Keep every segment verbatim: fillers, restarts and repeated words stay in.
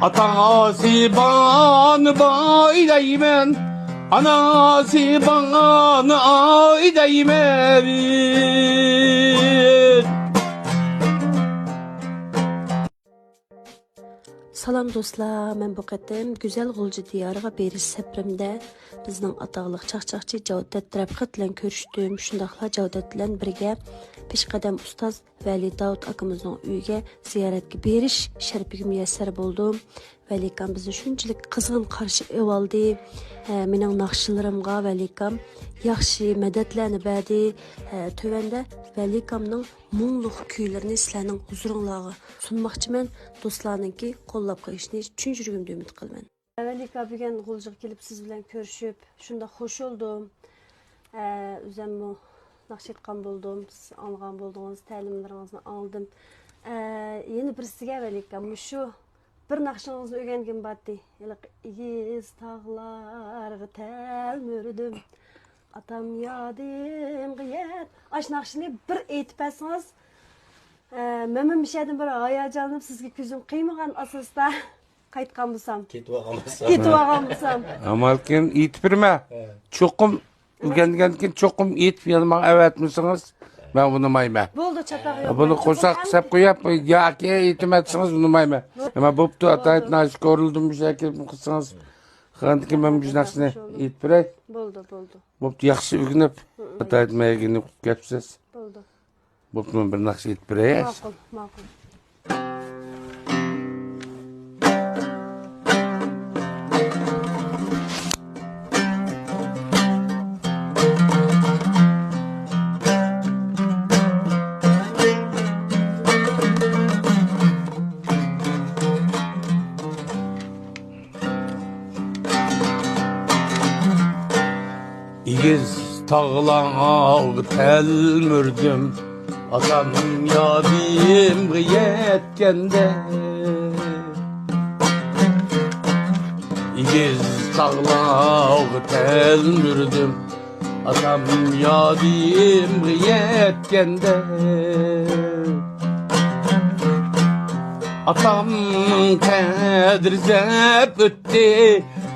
ئاتا-ئانىسى بارنى باي دەيمەن، ئانىسى بارنى ئاي دەيمەن. سالام دوستلار، مەن بۇ قېتىم گۈزەل غۇلجا دىيارىغا بېرىش سەپىرىمدە بىزنىڭ ئاتاقلىق چاقچاقچى جاۋدەت رەپقەت بىلەن كۆرۈشتۈم. شۇنداقلا جاۋدەت بىلەن بىرگە پېشقەدەم ئۇستاز ۋەلى داۋۇت ئاكىمىزنىڭ ئۆيىگە زىيارەتكە بېرىش شەرىپىگە مۇيەسسەر بولدۇم. ۋەلىكام بىزنى شۇنچىلىك قىزغىن قارشى ئېلىۋالدى. ھە، مېنىڭ ناخشىلىرىمغا ۋەلىكام ياخشى مەدەتلەرنى بەردى. ھە، تۆۋەندە ۋەلىكامنىڭ مۇڭلۇق كۈيلىرىنى سىلەرنىڭ ھۇزۇرۇڭلارغا سۇنماقچىمەن. دوستلارنىڭكى قوللاپ قېلىشىنى چىن يۈرىكىمدىن ئۈمىد قىلىمەن. ۋەلىكا، بۈگۈن غۇلجىغا كېلىپ سىز بىلەن كۆرۈشۈپ شۇنداق خۇش بولدۇم. ئە، ئۆزۈممۇ ناخشا ئېيتقان بولدۇم، سىز ئاڭلىغان بولدىڭىز، تەلىملىرىڭىزنى ئاڭلىدىم. ئە، يەنە بىرسىگە ۋەلىكا، مۇشۇ بىر ناخشىڭىزنى ئۆگەنگۈم بارتى. ھېلىقى ئېگىز تاغلارغا تەلمۈردۈم، ئاتام يادىمغا يەت. ئاشۇ ناخشىنى بىر ئېيتىپ بەرسىڭىز، ئە، مەنمۇ مۇشۇ يەردىن بىر ھاياجانلىنىپ سىزگە كۆزۈم قىيمىغان ئاساستا قايتقان بولسام. كېتىۋالغان بولسام. كېتىۋالغان بولسام. ئامالكىن ئېيتىپ بېرىمەن. ھە. چوقۇم ئۆگەنگەندىن كېيىن چوقۇم ئېيتىپ يەنە ماڭا ئەۋەتمىسىڭىز، مەن ئۇنىمايمەن. بولدى، چاتاق يوق. بۇنى قورساققا سەپ قويۇپ، ياكى ئېيتىمەتسىڭىز ئۇنىمايمەن. بولدى. ئەمما بوپتۇ، ئاتايىت ناخشا كورلىدىم، مۇشۇ يەرگە كېلىپ قىلسىڭىز. خانىكىم، مەن مۇشۇ ناخشىنى ئېيتىپ بېرەي. بولدى، بولدى. بوپتۇ، ياخشى ئۆگىنىپ، ئاتايىت مەيگىنى قۇتۇپ كەپسىز. بولدى. بوپتۇ، مەن بىر ناخشا ئېيتىپ بېرەي. ماقۇل، ماقۇل. ئېگىز تاغلارغا تەلمۈردۈم، ئاتام يادىمغا يەتكەندە. ئېگىز تاغلارغا تەلمۈردۈم، ئاتام يادىمغا يەتكەندە. ئاتامنىڭ قەدرى زەپ ئۆتتى،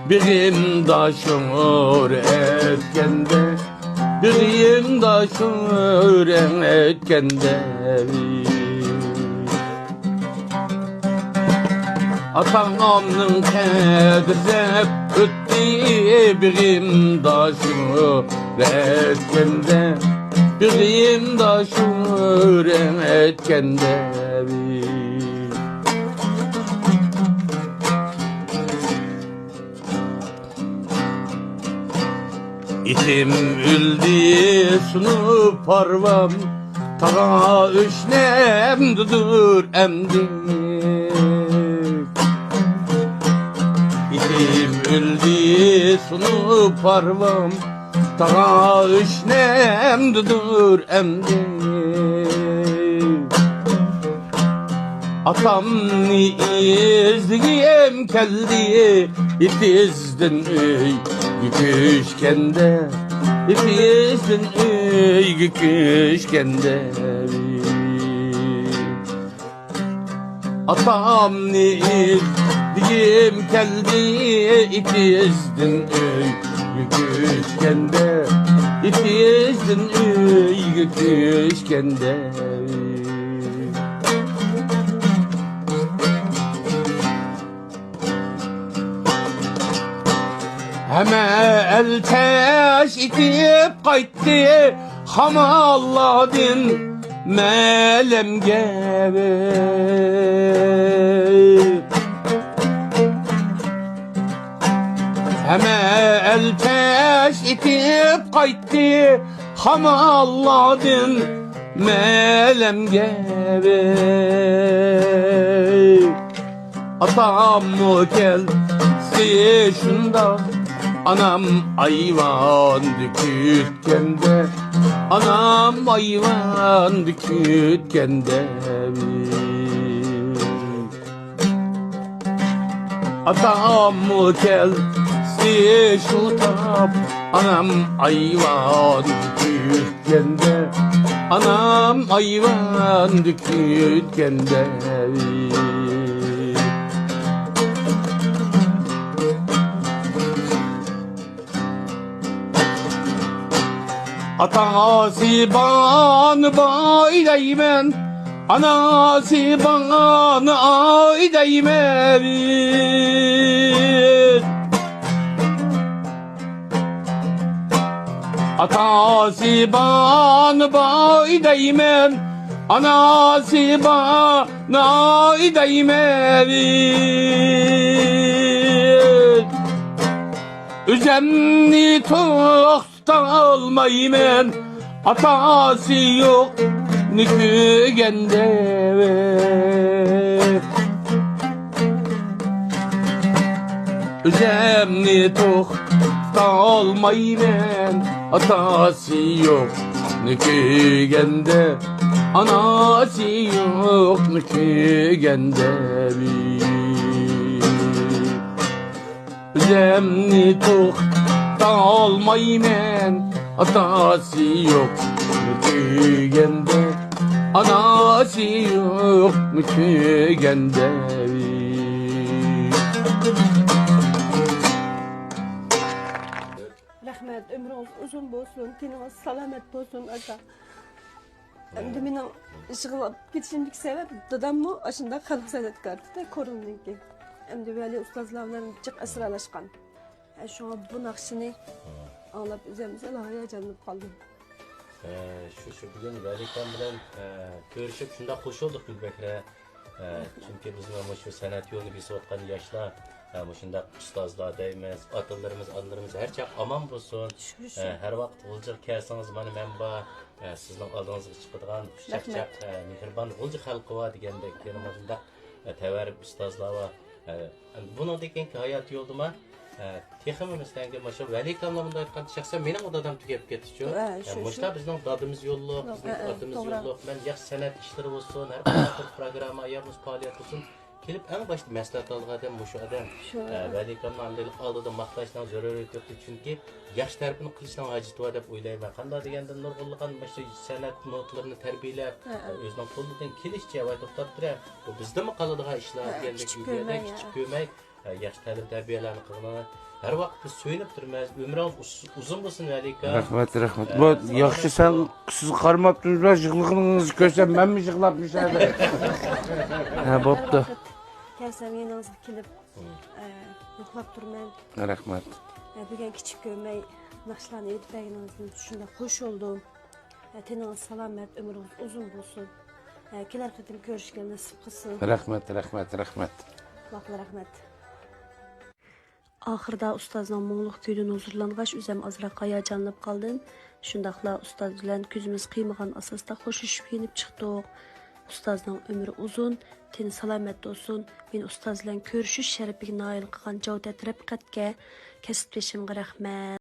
بېغىمدا شۇر ئەتكەندە، بېغىمدا شۇر ئەتكەندە. ئاتامنىڭ قەدرى زەپ ئۆتتى، بېغىمدا شۇر ئەتكەندە، بېغىمدا شۇر ئەتكەندە. ئىتىم ئۆلدى سۇنۇپ ھارۋام، تاغا ئۆشنەمدىدۇر ئەمدى. ئىتىم ئۆلدى سۇنۇپ ھارۋام، تاغا ئۆشنەمدىدۇر ئەمدى. ئاتامنى ئىزلىگۈم كەلدى، ئېتىزدىن ئۆيگە كۆچكەندە، ئېتىزدىن ئۆيگە كۆچكەندە. ئاتامنى ئىزلىگۈم كەلدى، ئېتىزدىن ئۆيگە كۆچكەندە، ئېتىزدىن ئۆيگە كۆچكەندە. ھەممە ئەل تەش ئېتىپ قايتتى، خاماللاردىن مەلەمگە. ھەممە ئەل تەش ئېتىپ قايتتى، خاماللاردىن مەلەمگە. ئاتاممۇ كەلسە شۇنداق، ئانام ئايۋاندا كۈتكەندە، ئانام ئايۋاندا كۈتكەندە. ئاتاممۇ كەلسە شۇ تاپ، ئانام ئايۋاندا كۈتكەندە، ئانام ئايۋاندا كۈتكەندە. ئاتاسى بارنى باي دەيمەن، ئاناسى بارنى ئاي دەيمەن. ئاتاسى بارنى باي دەيمەن، ئاناسى بارنى ئاي دەيمەن. ئۆزەمنى توختىتىپ تالمايمەن، ئاتاسى يوقنى كۆرگەندە. ئۆزەمنى توختىتالمايمەن، ئاتاسى يوقنى كۆرگەندە، ئاناسى يوقنى كۆرگەندە. ئۆزەمنى توختىتالمايمەن، ئاتاسى يوقنى كۆرگەندە، ئاناسى يوقنى كۆرگەندە. رەھمەت، ئۆمرىڭىز ئۇزۇن بولسۇن، تېنىڭىز سالامەت بولسۇن، ئاكا. ئەمدى مېنىڭ يىغلاپ كېتىشىمدىكى سەۋەب، داداممۇ ئاشۇنداق خەلق سەنئەتكارى-دە، كورلىنىڭكى. ئەمدى ۋەلى ئۇستازلار بىلەن جىق ئەسرالاشقان. ھە، شۇڭا بۇ ناخشىنى ئاڭلاپ ئۆزۈم زادى ھاياجانلىنىپ قالدىم. ھە، شۇ، شۇ بۈگۈن ۋەلىكان بىلەن، ھە، كۆرۈشۈپ شۇنداق خوش بولدۇق، گۈلبەكرە. ھە، چۈنكى بىزنىڭ مۇشۇ سەنئەت يولىنى بېسىۋاتقان ياشلار، ھە، مۇشۇنداق ئۇستازلار دەيمىز، ئاتىلىرىمىز، ئانىلىرىمىز ھەر چاغ ئامان بولسۇن. شۇ، شۇ. ھە، ھەر ۋاقىت غۇلجىغا كەلسىڭىز، مانا مەن بار. ھە، سىزنىڭ ئالدىڭىزغا چىقىدىغان چاقچاق، رەھمەت. ھە، مېھرىبان غۇلجا خەلقى بار دېگەندەك، يەنە مۇشۇنداق، ھە، تەۋەررۈك ئۇستازلار بار. ھە، بۇنىڭدىن كېيىنكى ھاياتىي يولدىمۇ، ھە، تېخىمۇ مەسىلەن، مۇشۇ ۋەلىكانلار مۇنداق ئېيتقاندا، شەخسەن مېنىڭمۇ دادام تۈگەپ كەتتىچۇ. ھە، ھە، شۇ، شۇ. مۇشۇلار بىزنىڭ دادىمىز يوللۇق، بىزنىڭ ھە، ھە، ئاتىمىز توغرا. يوللۇق. مەن ياخشى سەنئەت ئىشلىرى بولسۇن، ھەر قانداق بىر پروگرامما يا بولمىسا پائالىيەت بولسۇن، كېلىپ ئەڭ باشتا مەسلىھەت ئالىدىغان ئادەم مۇشۇ ئادەم. شۇ. ئە، ۋەلىكاننىڭ ئاندىن ئالدىدا ماختاشنىڭ زۆرۈرىيىتى يوق، چۈنكى ياخشى تەرىپىنى قىلىشنىڭ ھاجىتى بار دەپ ئويلايمەن. قانداق دېگەندە، نۇرغۇنلىغان مۇشۇ سەنئەت نوتىلىرىنى تەربىيەلەپ، ھە، ھە. ئۆزىنىڭ قولىدىن كېلىشىچە ۋاي توختاپ تۇرە. بۇ بىزدىنمۇ قالىدىغان ئىشلار ھە، دېگەندەك كىچىك يۈزگە كۆرمەي، كىچىك ھە. كۆرمەي، ھە، ياخشى تەلىم تەربىيەلەرنى قىلغىنىڭىز. ھەر ۋاقىتتا سۆيۈنۈپ تۇرىمىز. ئۆمرىڭىز ئۇز-، ئۇزۇن بولسۇن، ۋەلىكان. رەھمەت، رەھمەت. ھە، بۇ ساغ ياخشى بولۇڭ. سەن سىزگە قارىماپتۇ، يىغلىغىنىڭىزنى كۆرسەم، مەنمۇ يىغلاپ يۈرسەم. ھە، بوپتۇ. ھەر ۋاقىت كەلسەم يېنىڭىزغا كېلىپ، ئە، يوقلاپ تۇرىمەن. رەھمەت. ئە، بۈگۈن كىچىك كۆرمەي ناخشىلارنى ئېيتىپ بەرگىنىڭىزدىن شۇنداق خوش بولدۇم. ئە، تېنىڭىز سالامەت، ئۆمرىڭىز ئۇزۇن بولسۇن. ئە، كېلەر قېتىم كۆرۈشكە نېسىپ قىلسۇن. رەھمەت، رەھمەت، رەھمەت. ماقۇل، رەھمەت. ئاخىرىدا ئۇستازنىڭ مۇڭلۇق كۈيىدىن ھۇزۇرلانغاچ، ئۆزۈم ئازراق ھاياجانلىنىپ قالدىم. شۇنداقلا ئۇستاز بىلەن كۆزىمىز قىيمىغان ئاساستا خوشلىشىپ يېنىپ چىقتۇق. ئۇستازنىڭ ئۆمرى ئۇزۇن، تېنى سالامەت بولسۇن. مېنى ئۇستاز بىلەن كۆرۈشۈش شەرىپىگە نائىل قىلغان جاۋدەت رەپقەتكە، كەسىپدىشىمغا رەھمەت.